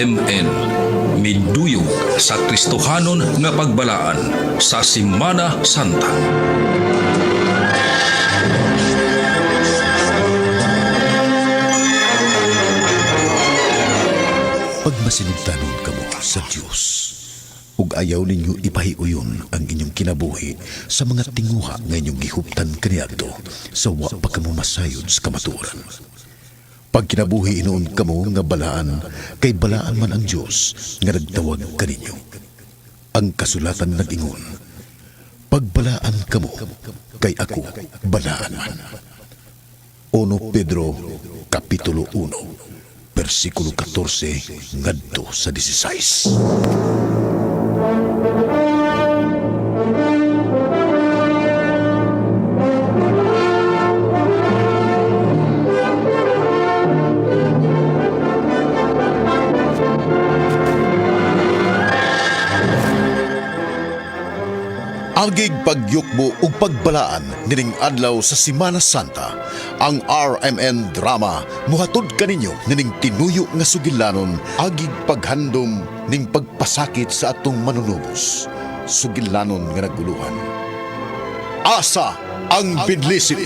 RMN miduyog sa Kristohanon nga pagbalaan sa Simana Santa. Pagmasinugtanon kamo sa Dios ug ayaw ninyo ipahiuyon ang inyong kinabuhi sa mga tinguha nga inyong gihuptan kaniadto sa wa pa kamo masayod sa kamatuoran. Pagkinabuhi hinuon kamo nga balaan, kay balaan man ang Dios nga nagtawag kaninyo. Ang kasulatan nag-ingon, pagbalaan kamo, kay ako balaan man. 1 Pedro, Kapitulo 1, versikulo 14, ngadto sa 16. Agig pagyukbo ug pagbalaan nining adlaw sa Simana Santa, ang RMN drama muhatod kaninyo nining tinuyo nga sugilanon agig paghandom ning pagpasakit sa atong manunubos. Sugilanon nga naguluhan. Asa ang bidlisit.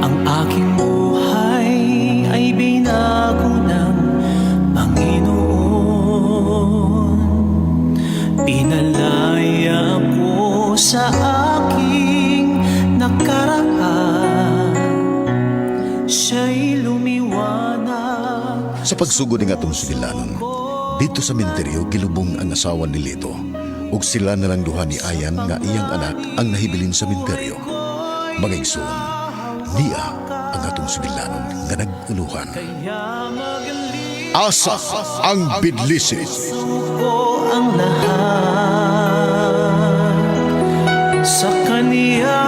Ang aking buhay ay binago ng Panginoon. Pinalaya ko sa aking nakaraan. Siya'y lumiwanag. Sa pagsugod ng atong sugilanon, dito sa menteryo gilubong ang asawa ni Lito ug sila na lang duha ni Ayan nga iyang anak ang nahibilin sa menteryo. Mga igsoon, niya ang atong sugilanon nga nag-uluhan. Asa ang bidlisit. Ko ang lahat sa kaniya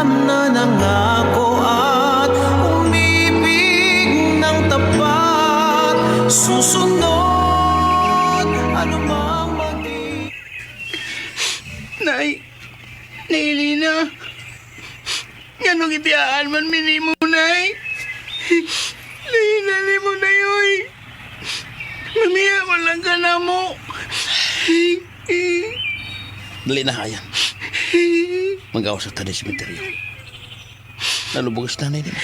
na nangako at umibig ng tapat, susunod anumang maging. Nay, Nailina, nganong ibiyaan man minimo, Nay? Lina ni mo, Nay, oy. Mamiya ko lang ka na mo. Dali na, ayan. Magawas sa tayo simenteryo. Nalubog sa nanay nila.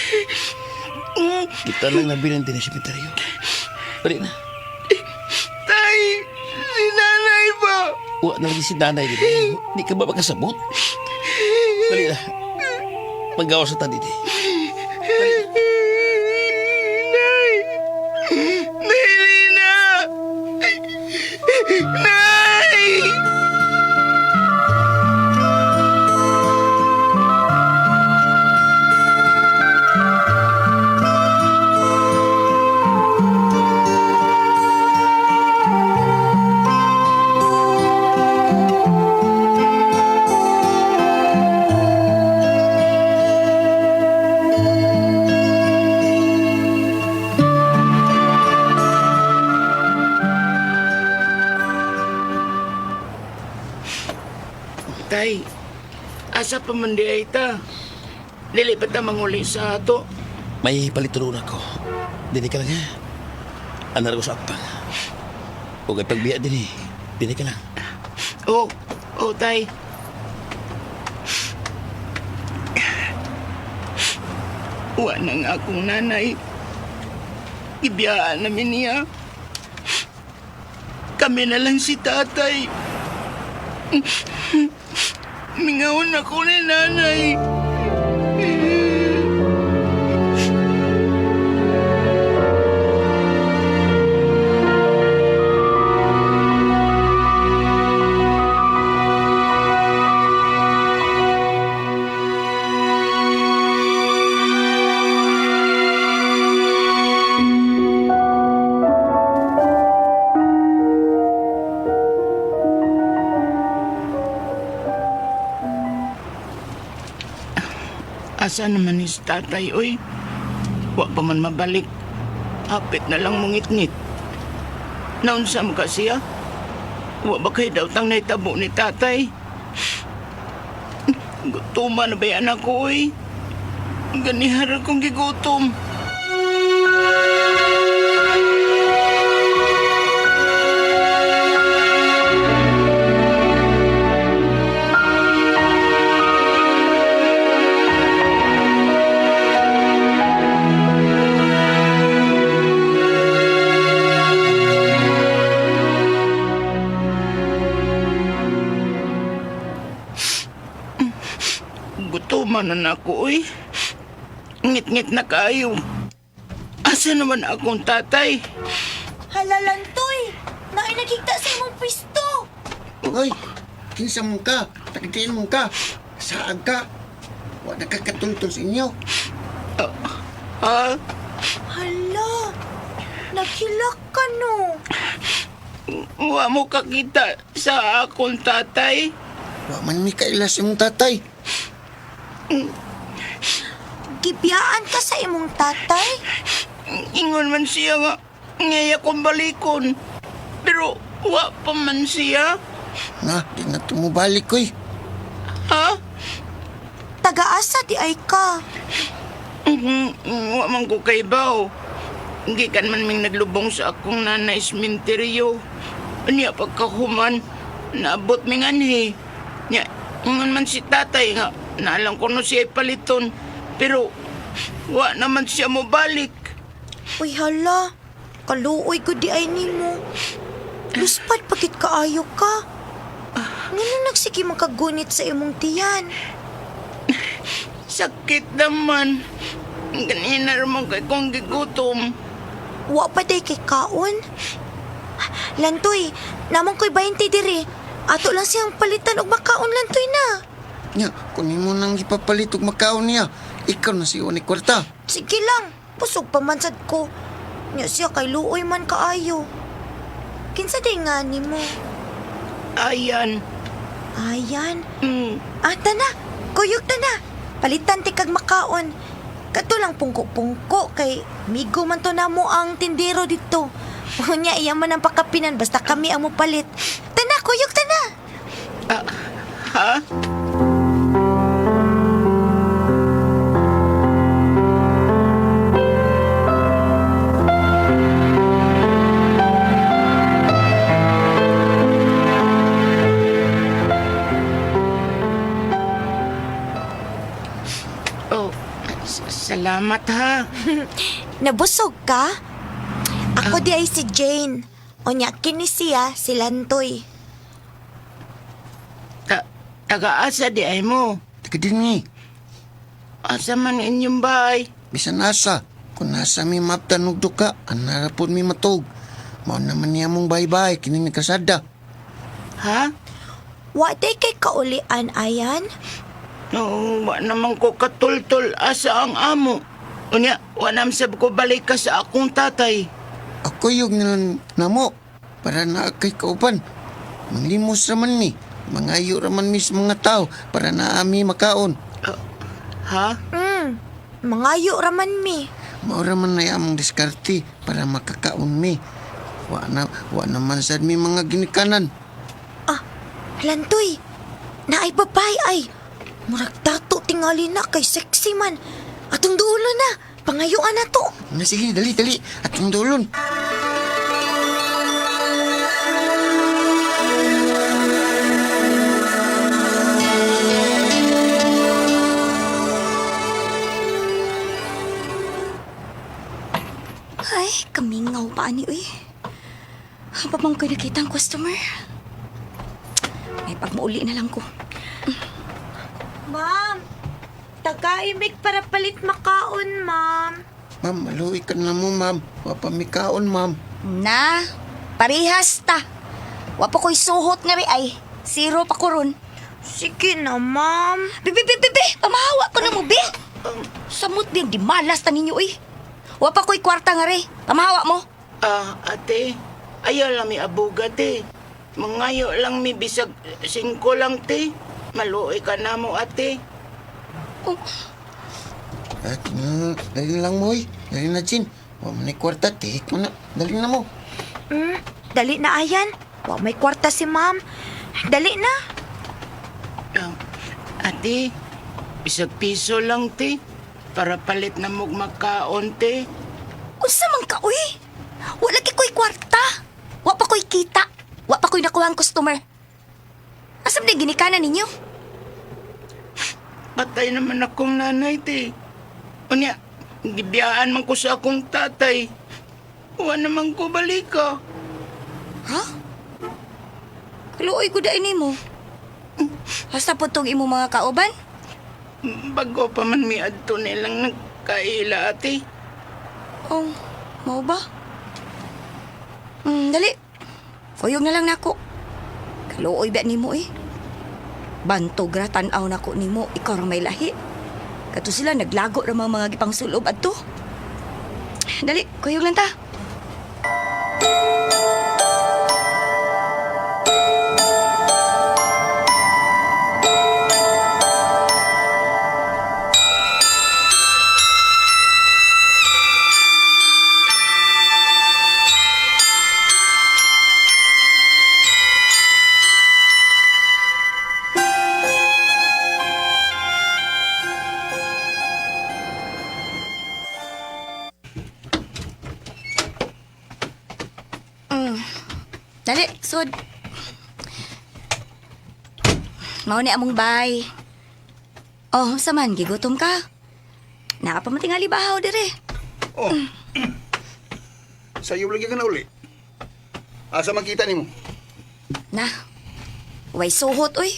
Kita lang nabilin din sa simenteryo. Dali na. Tay, si nanay ba? Wa na lagi si nanay nila. Di ka ba makasabot? Dali na. Magawas sa tayo dito. Nay! Nailina! Nay! Tay, asa pa man di ay ta? Dili pa ta manguli sa ato. May palituron ako. Dili ka lang ha. Anar ko sa atpang. Huwag ay pagbiya din eh. Dili ka lang. Oh, oh, tay. Wa na nga akong nanay. Ibiyaan namin niya. Kami na lang si tatay. Mingawon ako ni nanay. Asa naman ni si tatay, oy? Wa pa man mabalik. Hapit na lang mungitngit. Naunsa mo ka siya? Wa ba kay daw tang naitabo ni tatay? Gutuman na ba yan ako, oy? Ganihar akong gigutom. Gutuman na nako, oy. Ngit-ngit na kaayo. Asa naman akong tatay? Halalantoy! Naay nakita sa imong pwesto! Hoy, kinsa man ka? Tagdiin man ka? Saan ka? Wa na ka katultol sa inyo. Ah, Hala! Naghilak ka no! wa mo kakita sa akong tatay? Wa man mi kaila sa imong tatay. Gibiyaan ka sa imong tatay? Ingon man siya nga, ngaya kong balikon. Pero wa pa man siya. Na, di na tumubalik koy. Ha? Tagaasa di ay ka. Wa man ko kay baw. Gikan man ming naglubong sa akong nanay sementeryo. Niya pagkahuman, naabot ming anhi. Niya, ingon man si tatay nga, naalang ko no siya paliton. Pero, wa naman siya mobalik. Uy hala! Kaluoy ko di ay nimo. Luspad pagit kaayo ka. Ngano nagsige makagunit sa imong tiyan? Sakit naman. Ganina ramon kay kong gigutom. Wa pa day kay kaon. Lantoy, namong ko'y 20 diri. Ato lang siyang palitan og makaon lantoy na. Nya, kun imo nang ipapalit og makaon niya, ikaw na si ni kwarta. Sige lang, busog pa man sad ko. Nya siya kay luoy man kaayo. Kinsa day nga nimo? Ayan. Ayan. Mm. Ah, tana. Kuyog ta na. Palitan ti kag makaon. Kato lang pungko-pungko kay migo man to namo ang tindero dito. Unya iya man ang pakapinan basta kami ang mopalit. Tana, kuyog ta na. Ah, ha? Oh, salamat ha. Nabusog ka? Ako di ay si Jane. Unya kini siya si Lantoy. Taga-asa di ay mo. Taga dinhi. Asa man inyong bahay? Bisan asa, kung nasa mi maptan og duka, anara pod mi matog. Mao naman niya mong baybay kining nagkasada. Ha? Wa day kay kaulian ayan. No, wa naman ko katultol asa ang amo. Unya, wa nam sab ko balik ka sa akong tatay. Ako yung nilang namo para naa kay kauban. Manglimos raman mi, mangayo raman mi sa mga tao para naa mi makaon. Ha? Mangayo raman mi. Mao raman na among diskarte para makakaon mi. Wa naman sad mi mga ginikanan. Ah, Lantoy, naay babae ay. Murag dato tingali na kay sexy man. Atong dulo na, pangayuan na to. Na sige, dali dali atong dulon. Ay, kamingaw pa ani uy. Haba mong ko'y nakita ang customer. May pagmauli na lang ko. Ma'am, tagaimig para palit makaon, ma'am. Ma'am, maluwi ka na mo, ma'am. Wa pa mi kaon, ma'am. Na, parihas ta. Wa pa ko'y suhot nga ri ay. Zero pa ko ron. Sige na, ma'am. Bi, bi, bi, bi, bi! Pamahawa ko na mo, bi! Samot din, di malas ta ninyo, uy. Wa pa ko'y kwarta nga ri. Pamahawa mo. Ah, ate, ayaw lang mi abuga, te. Mangayo lang mi bisag 5 lang, te. Maluoy ka na mo, ate. Oh, At, dali na lang mo, oy. Dali na, Jin. Wa man ay kwarta, tihik mo na. Dali na mo. Dali na, Ayan. Wa may kwarta si ma'am. Dali na. Ate, isang piso lang, te. Para palit na mong makaon, te. Unsa man ka, uy? Wala kay ko'y kwarta. Wa pa ko'y kita. Wa pa ko'y nakuha ang customer. Asam din ginikanan ninyo? Patay naman akong nanay, te. Unya, gibiyaan man ko sa akong tatay. Wa naman ko balik ka. Ha? Kaluoy ko dai nimo. Hasta po tong imo mga kauban? Bago pa man mi adto nilang nagkaila, ate. Oh, mao ba? Dali. Kuyog na lang nako. Kaluoy ba nimo eh? Bantog ra tan-aw nako nimo, ikaw ra may lahi. Kato sila naglago ra mga gipangsulob adto. Dali, kuyog lang ta. Dali, sud. Mao ni among bay. Oh, sa man gigutom ka? Naa pa man tingali bahaw dire. Oh. Sa'yo lagi ka na uli. Asa makita nimo? Na. Way suhot oy.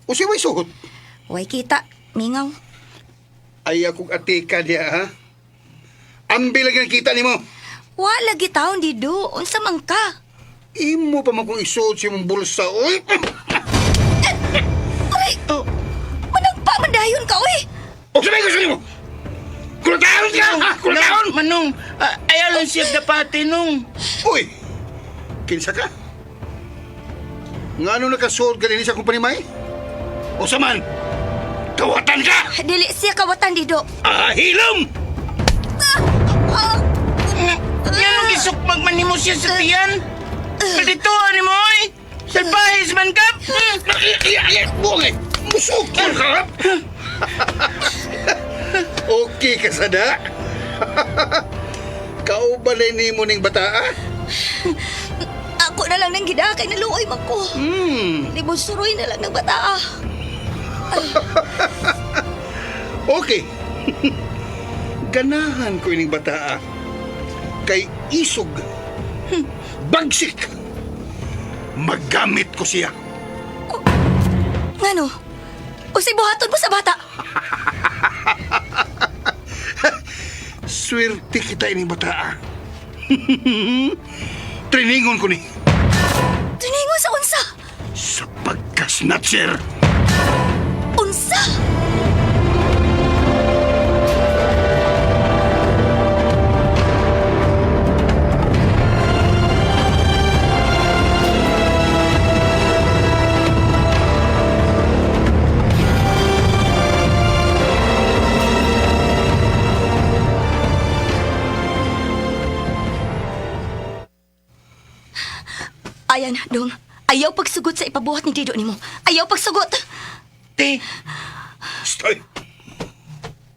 O siya may suhot? Way kita, mingaw. Ay akong atika niya, ha? Ambi lagi nakita nimo. Wa lagi taon dido, unsa man ka? Imo pa man kong isuot sa imong bulsa, oy. Aray! Oh. Managpa man dayon ka oy. O sabay ko sa nimo. Kulataon ka, ha? Kulataon! Manong, ayaw lang siya dapati nung. Uy! Kinsa ka? Nga ano nakasuot ka din sa akong panimay? O saman, kawatan ka! Dili siya kawatan dido. Ah, hilom! Nga nung isukmag man nimo siya sa tiyan. Paldituan ni mo, oy. Salpahis man ka. Ay, ay, ay, buong eh! Musukol ka! Okay ka sada? Kaubalay ni mo ning bataa? Ako na lang nang gida kay naluoy man ko. Libon suroy na lang ng bataa. Okay. Ganahan ko ining bataa. Kay isog. Bagsik. Maggamit ko siya. Ngano? Usay buhaton mo sa bata. Swerte kita ining bataa. Triningon ko ni Tuningon sa unsa. sa pagka-snatcher. Unsa? Ayan, dong. Ayaw pagsugot sa ipabuhat ni Dido nimo. Ayaw pagsugot. Te, Stoy!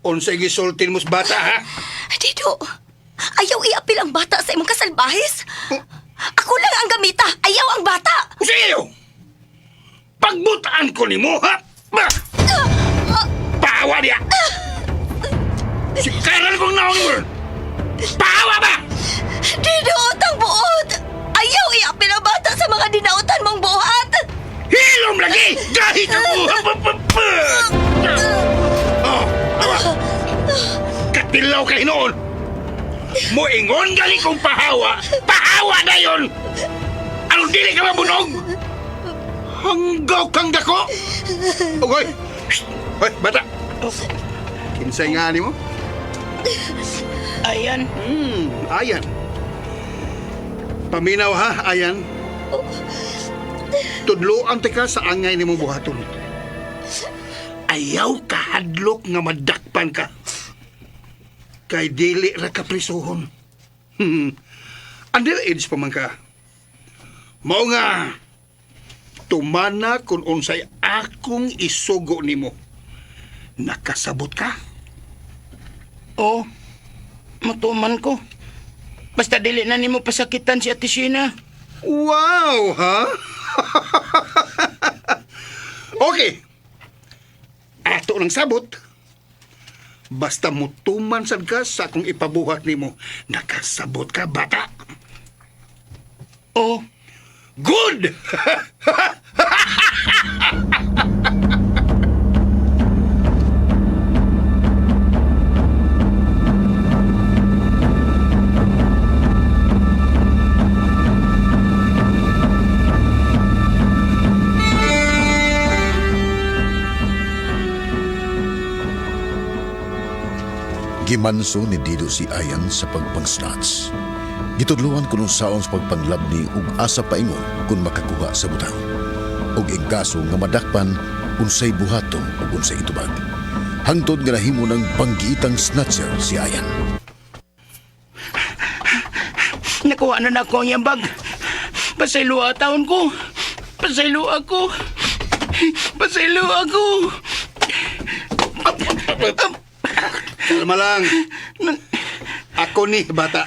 Unsay gisultin mo sa bata, ha? Dido, ayaw iapil ang bata sa imong kasalbahis. Ako lang ang gamita. Ayaw ang bata. Unsay iyo? Pagbutaan ko nimo, ha? Ba! Pahawa niya! Sikaran kong naong mo! Pahawa ba? Dido, utang buot. Ayaw iapil ang bata sa mga dinautan mong buhat. Hilom lagi! Gahit ako! Oh, awa! Katilaw ka hinoon! Moingon gali kong pahawa! Pahawa na yun! Anong dili ka mabunog? Hanggaw kang dako! Ugoy! Shh! Hoy, bata! Kinsay nga ni mo? ayan. Ayan. Paminaw ha, ayan. Tudloan tika sa angay ni mong buhaton. Ayaw kahadlok nga madakpan ka. Kay dili ra ka prisuhon. Underage pa man ka. Mao nga, tumana kung unsay akong isugo nimo. Nakasabot ka? Oh, matuman ko. Basta dili na nimo pasakitan si Ate Sheena. Wow, ha? Okay. Ato ng sabot. Basta mutuman sad ka sa akong ipabuhat nimo. Nakasabot ka, bata. Oh, Good! Gimanso ni Dido si Ayan sa pagpangsnats. Gitudluan kuno saon sa pagpanglabni ug asa paingon kung makakuha sa butang. Ug ingkaso nga madakpan unsay buhaton ug unsay itubag. Hangtod nga nahimo ng panggiitang snatcher si Ayan. Nakuha na nako ang iyang bag. Pasaylo taon ko. Pasaylo ako. Pasaylo ako. Kalma lang. Ako ni, bata.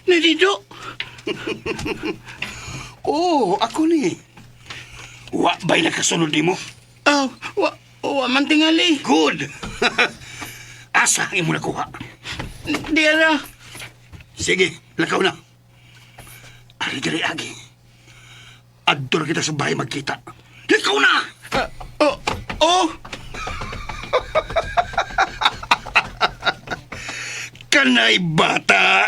Nandito. Oo, ako ni. Wa ba'y nakasunod nimo? Oh, wa, wa man tingali. Good! Asa ang imo nakuha? Di ara. Sige, lakaw na. Ari diri agi. Adto na kita sa bahay magkita. Lakaw na! Oh, oh. Kanay bata!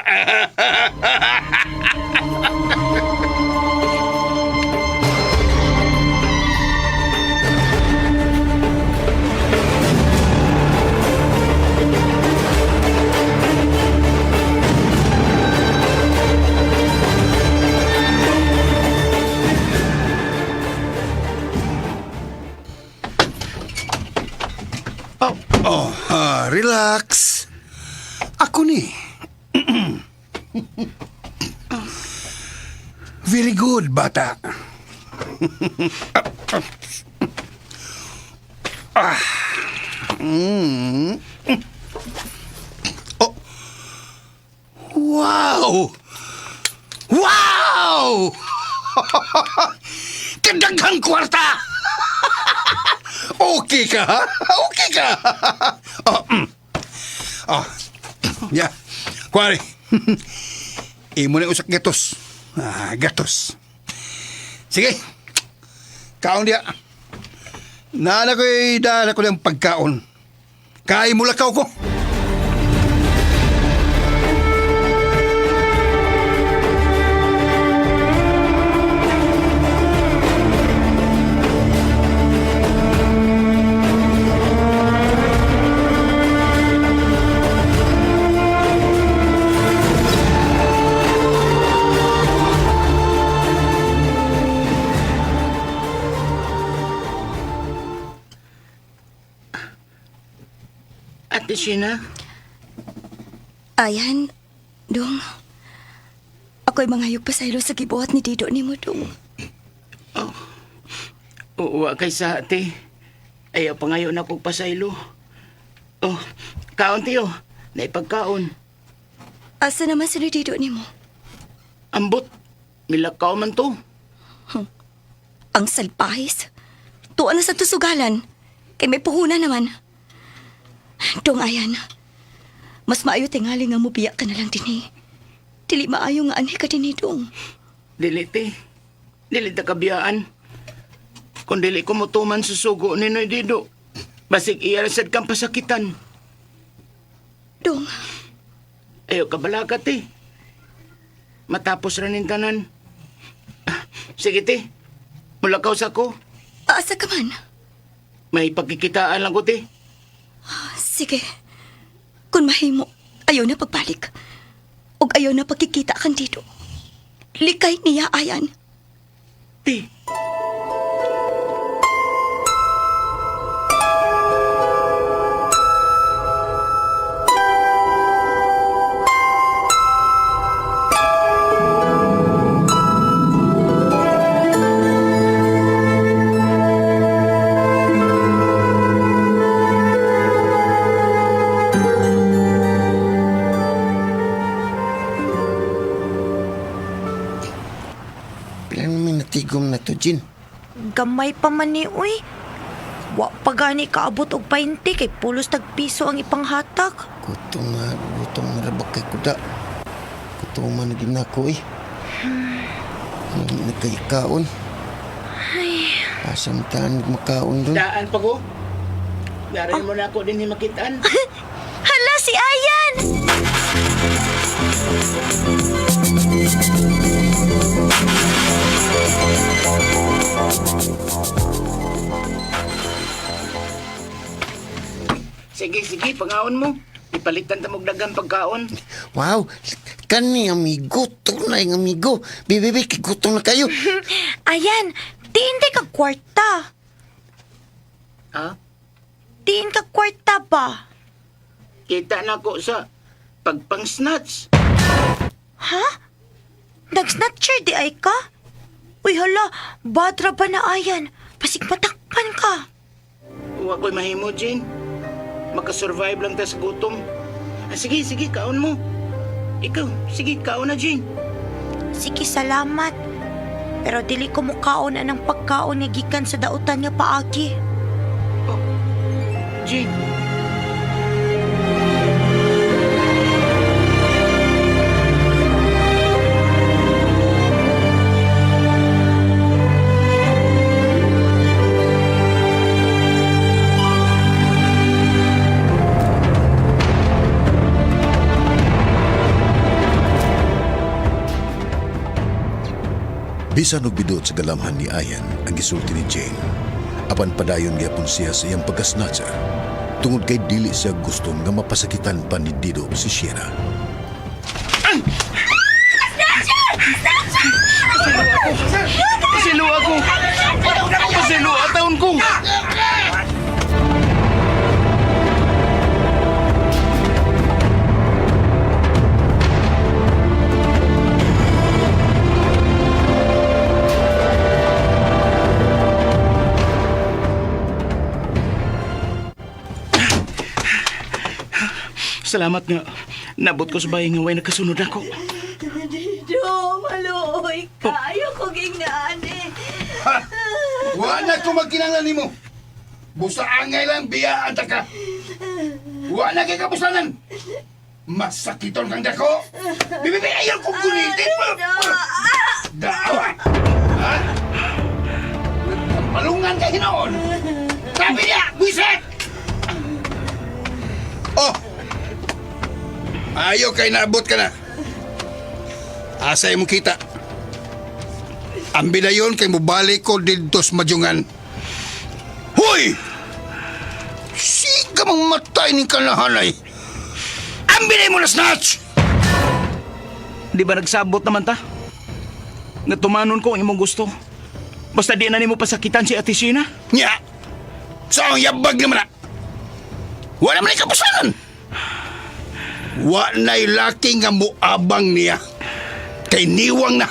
Oh, Oh, relax. Ako ni. Very good, bata. Ah. Mm. Oh. Wow! Wow! Kadaghang kwarta! Okay ka, ha? Okay ka! Oh, Oh. Yeah. Kuwari. Imo na usak gatos. Ah, gatos. Sige. Kaon diya. Naana ko'y dala ko ng pagkaon. Kay mulakaw ko. Ate Sheena. Ayan, dong. Ako'y mangayog pasaylo sa gibuhat ni Dido nimo, dong. Oh, wa kay sa ate. Ayaw pa ngayon ako pasaylo. Oh, kaon tiyo. Naipagkaon. Asa naman si Dido nimo? Ambot. Milakaw man to. Ang salpahis. Tuwa na sa tusugalan. Kay may puhunan naman. Dong, ayan. Mas maayo tingali nga mubiya ka na lang dinhi. Dili maayo nga anhi ka dinhi, dong. Dili te. Dili ta kabiyaan. Kung dili ko mutuman sa sugo ni Noy Dido, basig iya sad kang pasakitan. Dong, Ayaw ka balaka te. Matapos ra ning tanan. Ah, sige te. Mulakaw sa ko. asa ka man? May pagkikitaan lang ko te. Sige. Kung mahimo, ayaw na pagbalik. Ug ayaw na pagkikita kang dito. Likay niya, ayan. Te. Pila naman natigom na to, Jin. Gamay pa man ni uy. Wa pa gani kaabot og 20 kay pulos tag piso ang ipanghatag. Gutom na, gutom na rabak kay kuda. Gutom na gid ko eh. Lami na kay kaon. Asa man makaon doon? Daan pa ko. Darin mo na ako din makitaan. Hala si Ayan! Sige, sige, pangaon mo. Ipalitan ta mo daghang pagkaon. Wow, kani amigo, tunay nga amigo. Bibibi, gutom na kayo. Ayan, diin di ka kwarta. Ha? Diin ka kwarta ba? Kita na ko sa pagpang-snatch. Ha? Nag-snatcher di ay ka? Uy hala, badra ba na ayan? Pasig matakpan ka. Wa ko'y mahimo, Jane. Makasurvive lang ta sa gutom. Ah, sige, sige, kaon mo. Ikaw, sige, kaon na, Jane. Sige, salamat. Pero dili ko mukaon anang pagkaon nga gikan sa dautan nga paagi. Oh, Jane. Bisan og bidot sa galamhan ni Ayan ang gisulti ni Jane. Apan padayon gyapon siya sa iyang pagkasnatcher. Tungod kay dili siya gusto nga mapasakitan pa ni Dido si Sheena. Pasilo ako. Pasilo ataon ko. Salamat nga. Nabot ko sa bahay nga way nakasunod ako. Dido, maluoy ka. Ayoko gingaan eh. Wa na ko magkinanglan nimo. Busa angay lang biyaan ta ka. Wa na kay kapusanan. Masakiton kang dako. Bibibi ayaw kong gunitin. Daawa. Ha? Nagkampalungan ka hinoon. Sabi niya, buwisit! Oh! Ayaw kay naabot ka na. Asa imong kita. Ang bidayon kay mubalik ko didto sa madyungan. Hoy! Siga mang matay ni kanahanay. Ang biday mo na snatch! Di ba nagsabot naman ta? Nga tumanon ko ang imong gusto. Basta di na nimo pasakitan si Ate Sheena. Nya! Sa ang yabag naman na! Wala man kapusanan! Wa na'y laki nga muabang niya. Kay niwang na.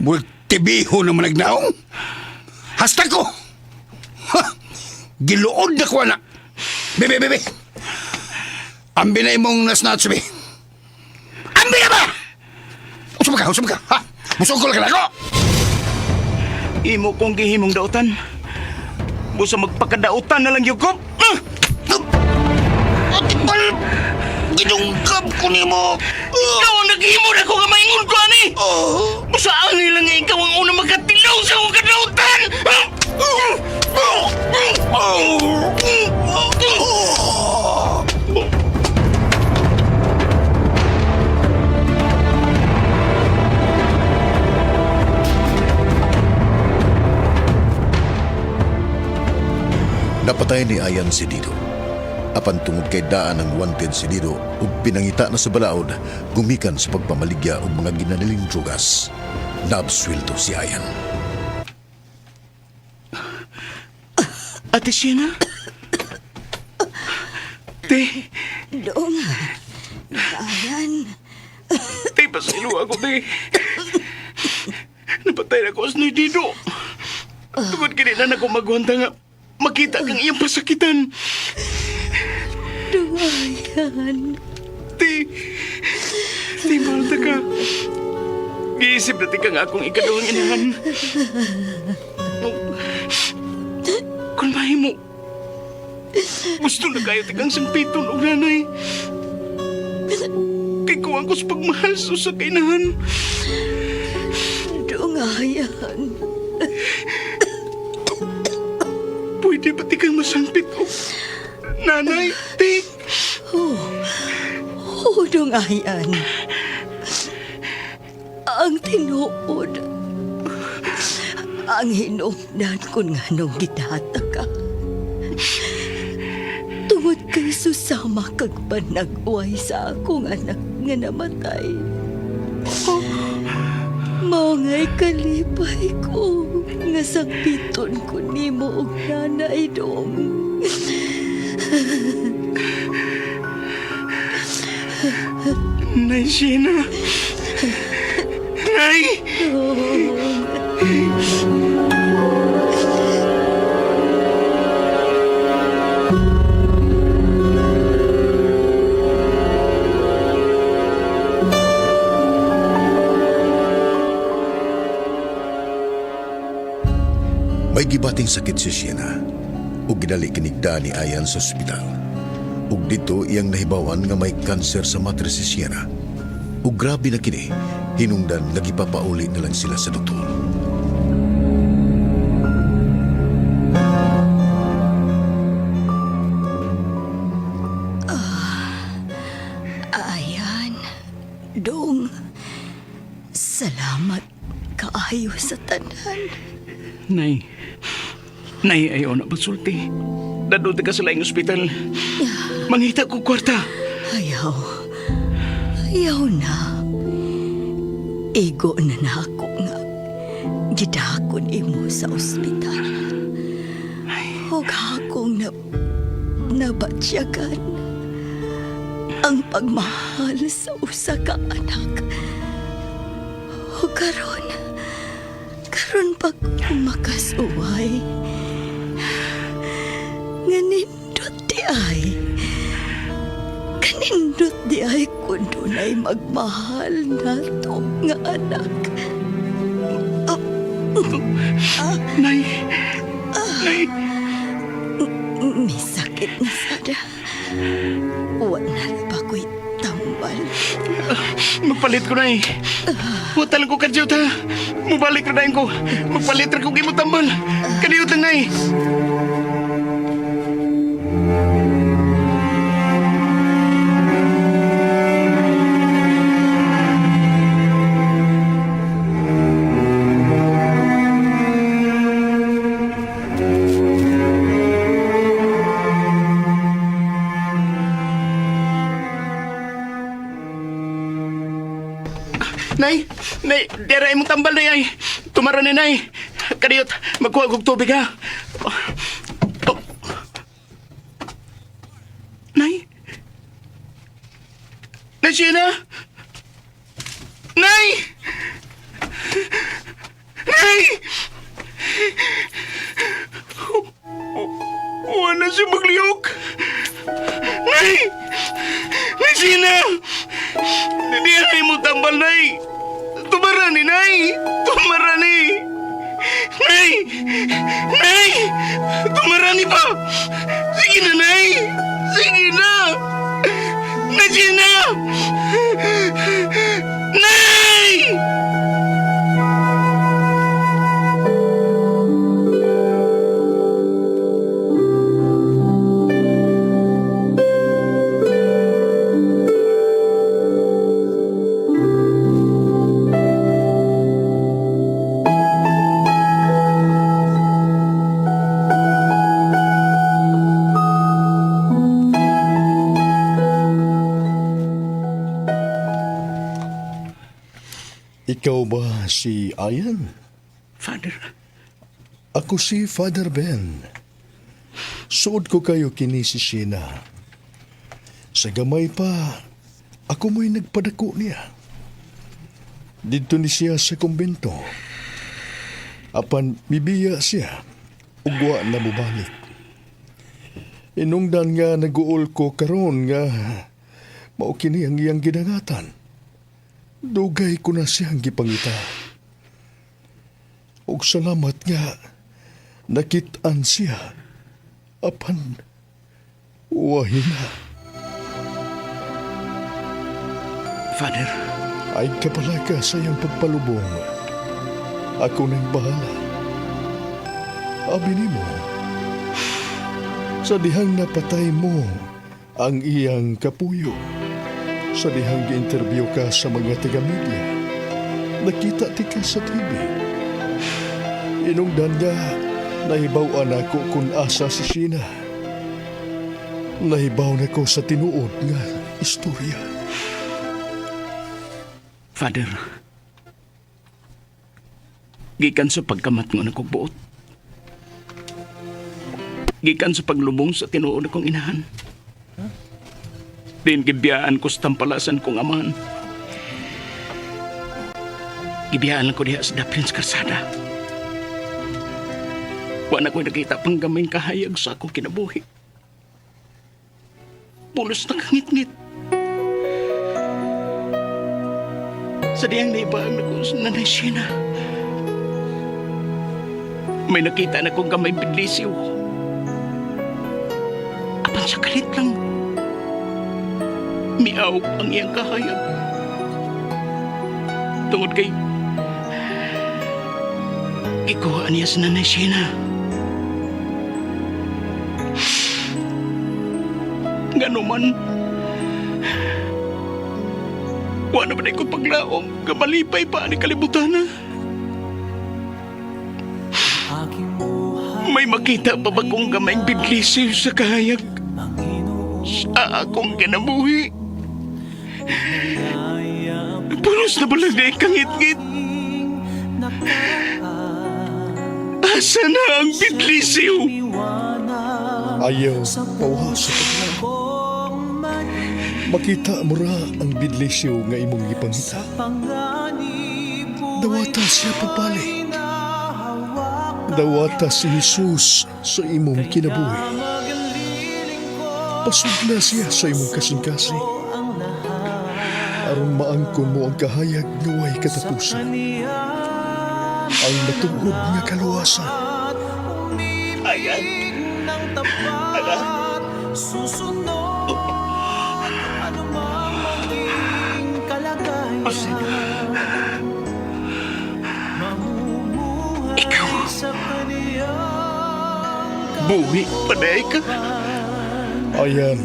Multibiho na managnaong. Hasta ko! Ha! Giluod na ko na. Bebe, bebe! Ang binay mong nasnatch, be. Ang binay ba? Usap ka, usap ka. Ha? Musukol ka na ako! Imo kong gihimong dautan. Busa magpakadautan na lang yukop. Ah! Atibal! Gidungkab ko nimo! Ikaw ang naghimo na ko nga maingon ko ani. Busa ang ilang nga ikaw ang unang makatilaw sa akong kadautan. Ah! Napatay ni Ayan si Dido. Apan tungod kay daan ang wanted si Dido ug pinangita na sa balaod, gumikan sa pagpamaligya og mga ginaniling drugas. Naabswelto si Ayan. Ate Sheena? Te, Dong. Ayan. te, pasilo ako, te. Napatay na ko as ni Dido. Tungod kini na nako magwanta nga makita kang iyang pasakitan. Duwayan. Te, te, mahal ta ka. Giisip na tikang akong ikaduhang inahan. Kung mahimo, gusto na kayo tikang sangpiton og nanay. Kay kuwang ko sa pagmahal sa usa ka inahan. Dungayan. Pwede ba tikang masangpit og nanay, tik? Oh, oh, dungayan. Ang tinuod. Ang hinungdan kun nganong gidata ka. Tungod kay susama kag panagway sa akong anak nga namatay. Mao nga'y kalipay ko nga sangpiton ko nimo og nanay dong. Nay Sheena. Nay! May gibating sakit si Sheena ug gidali kinigda ni Ayan sa ospital. Ug dito iyang nahibawan nga may kanser sa matres si Sheena. Ug grabe na kini, hinungdan nga gipapauli na lang sila sa doktor. Ayan, dong. Salamat kaayo sa tanan. Nay. Nay, ayaw na pasulti. Dadunti ka sa laing ospital. Mangita ko kwarta. Ayaw. Ayaw na. Igo na na ako nga. Gidakon imo sa ospital. Ug akong na, nabatsyagan ang pagmahal sa usa ka anak. O karon, karon pa ko makasuway. Nga nindot di ay. Kanindot di ay kung dunay magmahal nato nga anak. Nay. Nay. May sakit na sada. Wa na ra ba ko'y tambal? Magpalit ko, Nay. Hutal ko kadyo ta. Mubalik na ko. Magpalit ra ko kay mo tambal. Kaniyot lang, Nay. Nay, Nay, dera imong tambal nay ay. Tumara ni Nay. Kadiyot, magkuha og tubig ha. Oh. Nay. Nay, Sheena. Nay! Nay! Wala siya magliyok. Nay! Nay, Sheena! Hindi na mo tambal, Nay! Tumara ni, Nay! Tumara ni! Nay! Nay! Tumara ni pa! Sige na, Nay! Sige na! Nay, Sheena! Nay! Ikaw ba si Ayan? Father, Ako si Father Ben. Suod ko kayo kini si Sheena. Sa gamay pa, ako mo'y nagpadako niya. Didto ni siya sa kumbento. Apan mibiya siya, ugwa na mubalik. Inungdan nga naguol ko karon nga mao kini ang iyang gidangatan. Dugay ko na siyang gipangita. Og salamat nga nakit-an siya apan wahi na. Father, Ay kapalaka sa iyang pagpalubong. Ako nang bahala. Abi nimo, sa dihang napatay mo ang iyang kapuyo. Sa dihang gi-interview ka sa mga taga-media, nakita ti ka sa TV. Inungdan nga, nahibaw-an ako kung asa si Sheena. Nahibaw na ko sa tinuod nga istorya. Father. Gikan sa pagkamat nga akong buot. Gikan sa paglubong sa tinuod akong inahan. Din gibiyaan ko sa tampalasan kong amahan. Gibiyaan lang ko diha sa Daplins Karsada. Wa na ko'y nakita pang gamayng kahayag sa akong kinabuhi. Pulos na kangit-ngit. Sa diyang naibaan ako sa Nanay Sheena. May nakita na kong gamay bidlisiw. Apan sa kalit lang, miaw ang iyang kahayag. Tungod kay, ikuha niya sa Nanay Sheena. Ganuman, wa na ba na ko paglaom, kamalipay pa ni kalibutan na. May makita pa ba kong gamayng bidlisiw sa kahayag? Sa akong kinabuhi. Pulos na balag na ikangit-ngit. Asa na ang bidlisiw? Ayaw pawa sa paglaom. Makita mo ra ang bidlisyo nga imong gipangita. Dawata siya pagbalik. Dawata si Jesus sa imong kinabuhi. Pasugla siya sa imong kasing-kasing. Aron maangkon mo ang kahayag nga way katapusan. Ang matuod nga kaluwasan. Ayan. Anak. Pasensya. Ikaw. Buhi pa na ka. Ayan.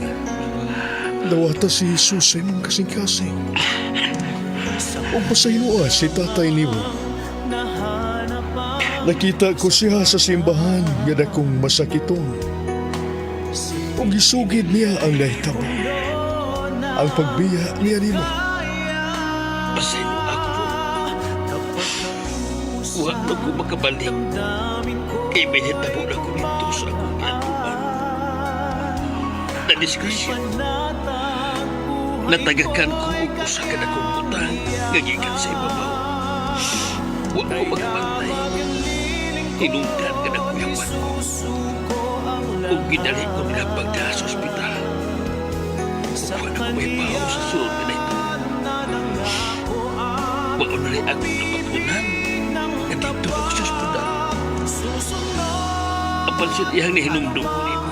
Dawata si Jesus sa imong kasing-kasing. O pasayloa si tatay nimo. Nakita ko siya sa simbahan nga dakong masakiton. Ug gisugid niya ang nahitabo. Ang pagbiya niya nimo. Pasaylo ako po. Wa na ko makabalik. Kay may hitabo na ko dito sa akong giatuman. Nadisgrasya ko. Natagakan ko og usa ka dakong butang nga gikan sa ibabaw. Wa ko makabantay. Hinungdan ka na kuyawan ko. Ug gidali ko nila pagdaha sa ospital. Ug wa na ko may bawo sa sulod nga naito. Wa ko na rin akong napatunan nga dito ako sa ospital. Apan sa diyang nahinumdum ko nimo.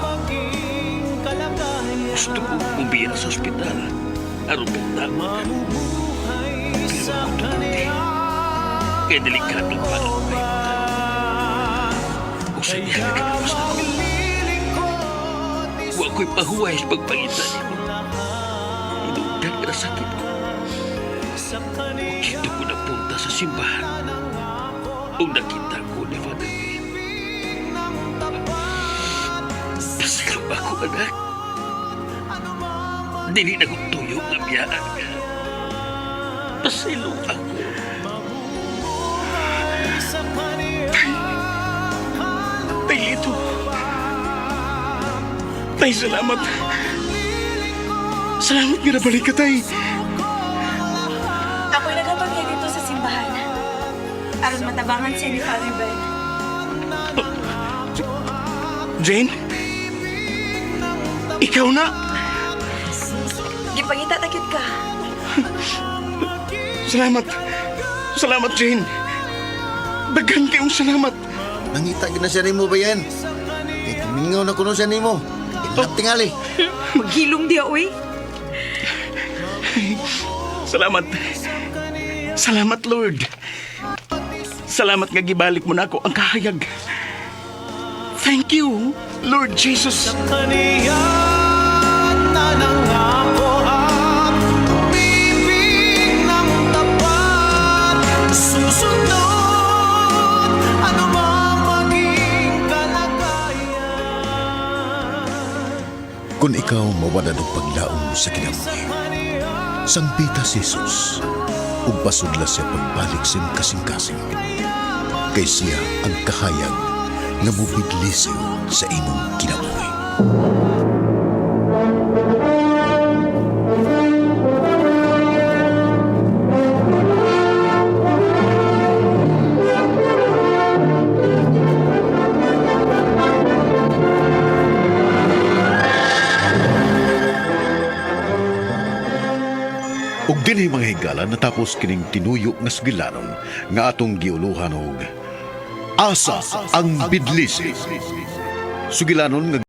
Gusto ko mubiya sa ospital. Aron pagtama ka. Pero ako tumunti. Kaya delikado pa ang kaibutan. O sa diyang nagkakawas na ko. Wa ko'y pahuway sa pagpangita nimo. Inugdan ka na sakit ko. Dito ko napunta sa simbahan. Ug nakita ko ni Father Ben. Pasaylo ako, anak. Dili na kong tuyo nga biyaan ka. Pasaylo ako. Tay Lito. Tay, salamat. Salamat nga nabalik ka, Tay. Ako'y naghatod niya dito sa simbahan. Aron matabangan siya ni Father Ben. Jane? Ikaw na? Gipangita takit ka. Salamat. Salamat, Jane. Daghan kayong salamat. Nangita gid na siya nimo bayan. Kay gimingaw na kuno siya nimo. Inat tingali. Maghilom diya, uy. Salamat. Salamat, Lord. Salamat nga gibalik mo na ako ang kahayag. Thank you, Lord Jesus. Kaniya na nangako at umibig ng tapat. Susunod, ano mang maging kalagayan. Kung ikaw mawala og paglaom sa kinabuhi, sangpita si Jesus ug pasudla siya pagbalik sa imong kasing-kasing. Kay siya ang kahayag nga mubidlisiw sa imong kinabuhi. Ug dinhi mga higala natapos kining tinuyo nga sugilanon nga atong giuluhan og Asa ang Bidlisi. Sugilanon nga